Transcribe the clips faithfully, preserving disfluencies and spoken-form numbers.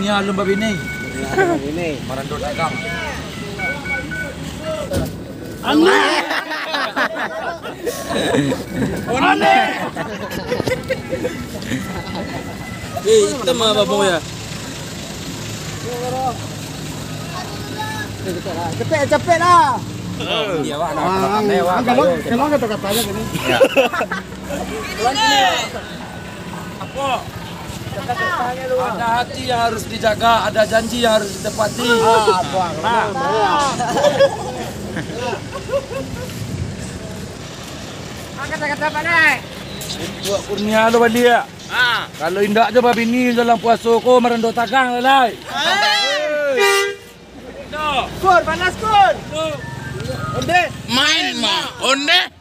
Kurnia alun babini. Kurnia alun babini. Marando dagang. Aneh. Aneh. Eh, hitam apa, Bang, ya? Capek, capek lah. Oh, iya, Wak, nah, kalau, kalau kata-katanya gini. Ya. Ada hati yang harus dijaga, ada janji yang harus ditepati. Ah, buang lah. Kata-kata pandai. Buat kurnia tu baliak. Ah. Kalau indak jo babini dalam puaso ko marando tagang lalai. Kur, panas, Kur. Onde. Main mah, onde.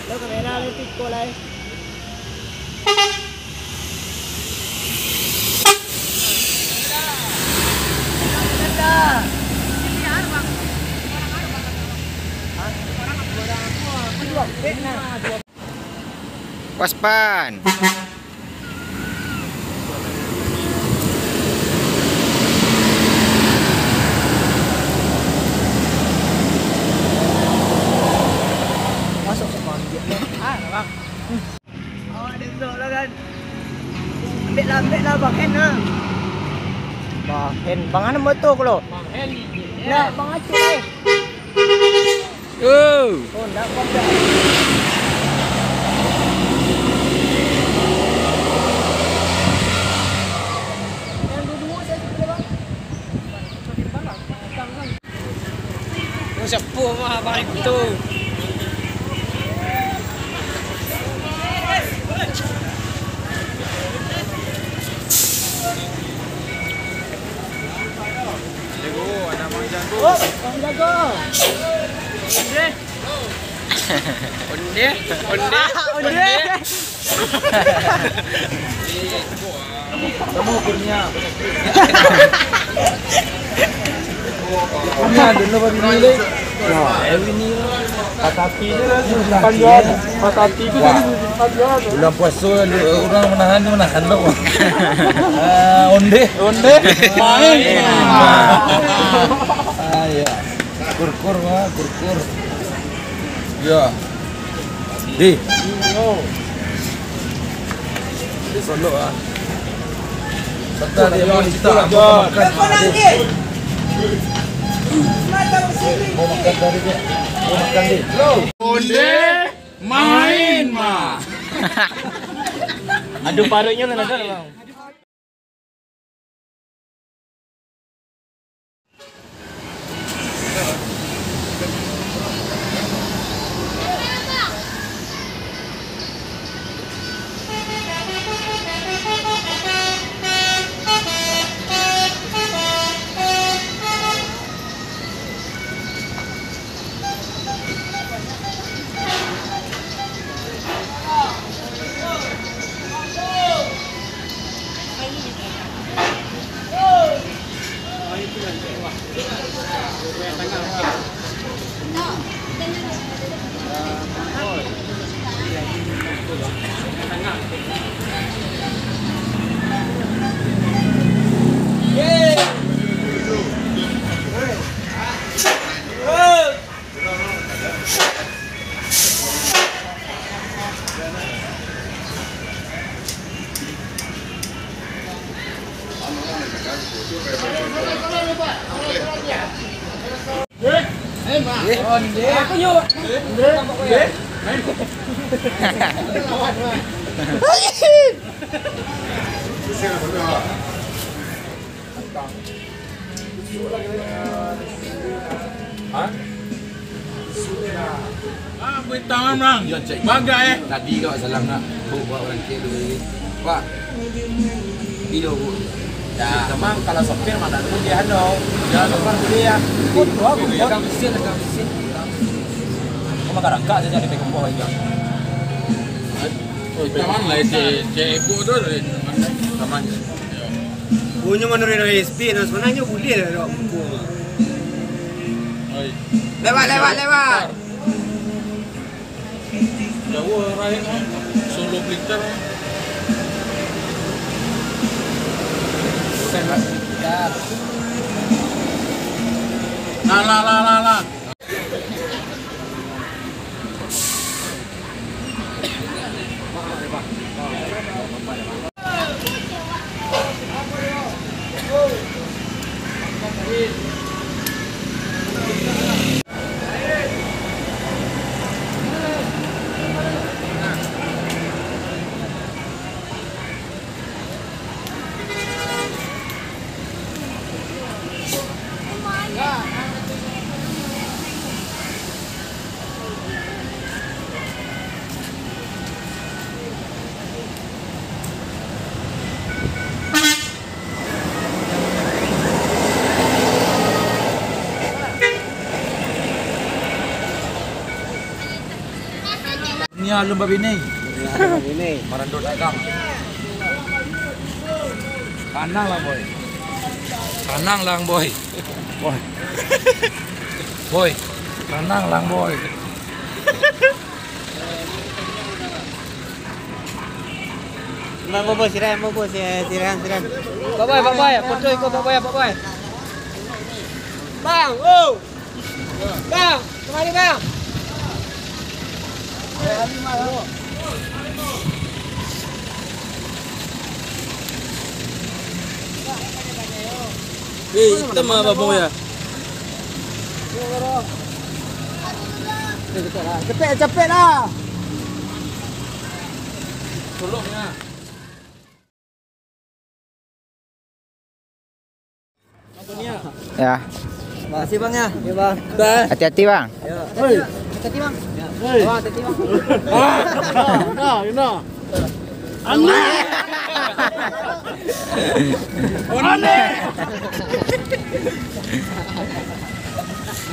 Lo kamera lo tiko lai. Waspan. Masuk semua dia. Ah, Bang. Awak duduk lah kan. Ambil lah, ambil lah, Bang Hen lah. Bang Hen, Bang Hen motor ko lo. Bang Hen. Nak, Bang Aceh, eh. Oh. Oh, ndak kuat dah. Yang dua-dua saya sudah, Bang. Oh, siapa mah, Bang, itu? Jago, anak Bang Jago. Oh, Bang Jago. Onde, onde, onde. Kamu kurnia. Kurnia dulu, Bang, bini, deh. Nah, eh, bini. Patah hati tu lah, simpan jual. Patah hati tu tadi simpan jual. Bulan puasa, urang manahan tu manahan tu. Ah, onde. Onde. Main. Ah, ya. Kur-kur, ah, kur-kur. Ya. Di. Di, solok, ah. Bentar, dia mau cerita, mau makan. Mau makan tadi, dia. Mau makan, di. Onde main mah. Adu paruiknyo lah, Bang. Hah? Ah, buih tangan, Bang. Iyo, cek. Bagai, eh. Tadi kau salah nak bu-, buat orang kiri dulu. Pak. Iyo, bu. Ya, memang kalau sopir mana dulu dia anu. Ya, sopir dulu ya. Kau tua, Bu. Pegang mesin, pegang mesin. Kau makan rangkak saja di pegang bawah aja. Oh, taman lah, cek, cek ibu tu, taman. Bunyo manuruik S P, nah, sabananyo buliah lah, dok. Oi. Lewat, lewat, lewat. Jauh arahin, ah. Solo Blitar, ah. Nah, lah, lah, lah, lah. Nia alun babini. Nia alun babini. Marando dagang. Tanang lah, Boy. Tanang lah, Boy. Boy. Boy. Tanang lah, Boy. Bang, bang, bang, siram, bang, bang, si-, siram, siram. Pak Boy, Pak Boy, foto iko, Pak Boy, Pak Boy. Bang, oh. Bang, kemari, Bang. Eh, hitam apa, Bang, ya? Capek, capek lah. Tolong, ya. Ya. Makasih, Bang, ya. Ya, Bang. Hati-hati, Bang. Ya. Hati-hati, Bang. Ya. Bang, hati-hati, Bang. Ah, nah, nah, nah. Aneh. Aneh.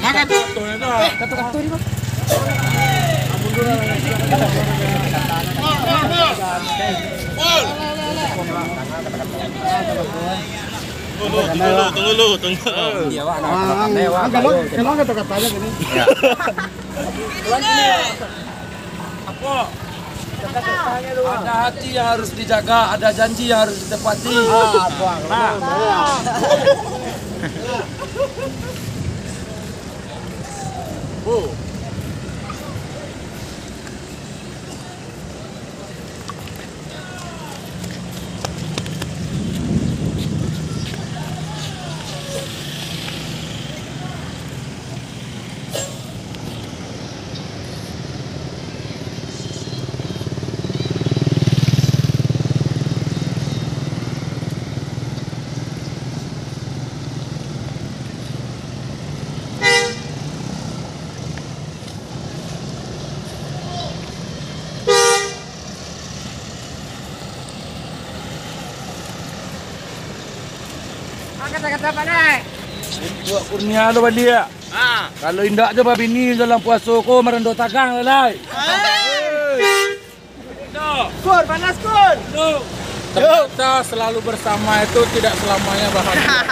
Maka tu, tu, tu. Kata-kata ni, Bang. Tunggu dulu, tunggu dulu, tunggu dulu, tunggu dulu. Ah, kalau, kalau kata-katanya gini. Ya. Apa? Ada hati yang harus dijaga, ada janji yang harus ditepati. Ah, Bang. Nah. Oh. Kata-kata pandai. Buat kurnia tu baliak. Ha. Kalau indak jo babini dalam puaso ko marando tagang lalai. Hai. Kur, panas, Kur. Ternyata selalu bersama itu tidak selamanya bahagia.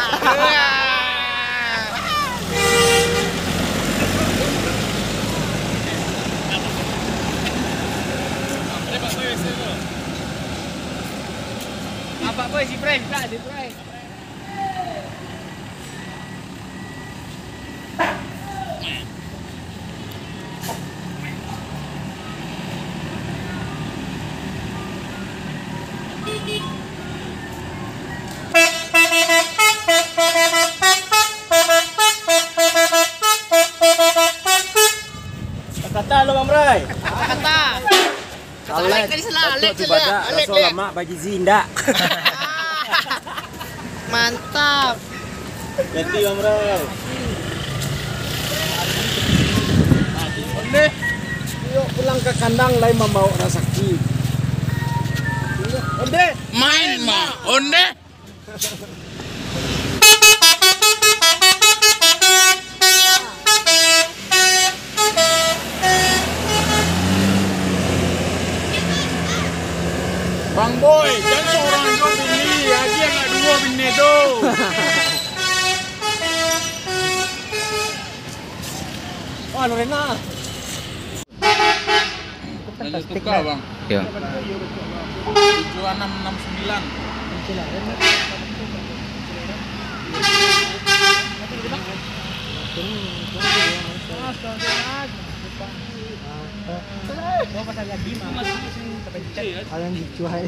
Apa, boy, si Prai, si Prai, si Prai. Kata-kata. Alek, Alek tadi salah, Alek salah, Alek raso dia. Lamak bagi Zinda. Mantap. Ganti, Bang Bro. Ondeh. Yuk pulang ka kandang lai mambaok rasaki. Ondeh. Main mah, ondeh. Bang Boy, jan sorang jo bini, agiah nak duo bini tu. Wah, Lorena. Lanjut tukar, Bang. Yo. Tujuh enam enam sembilan. Kalian dicuai.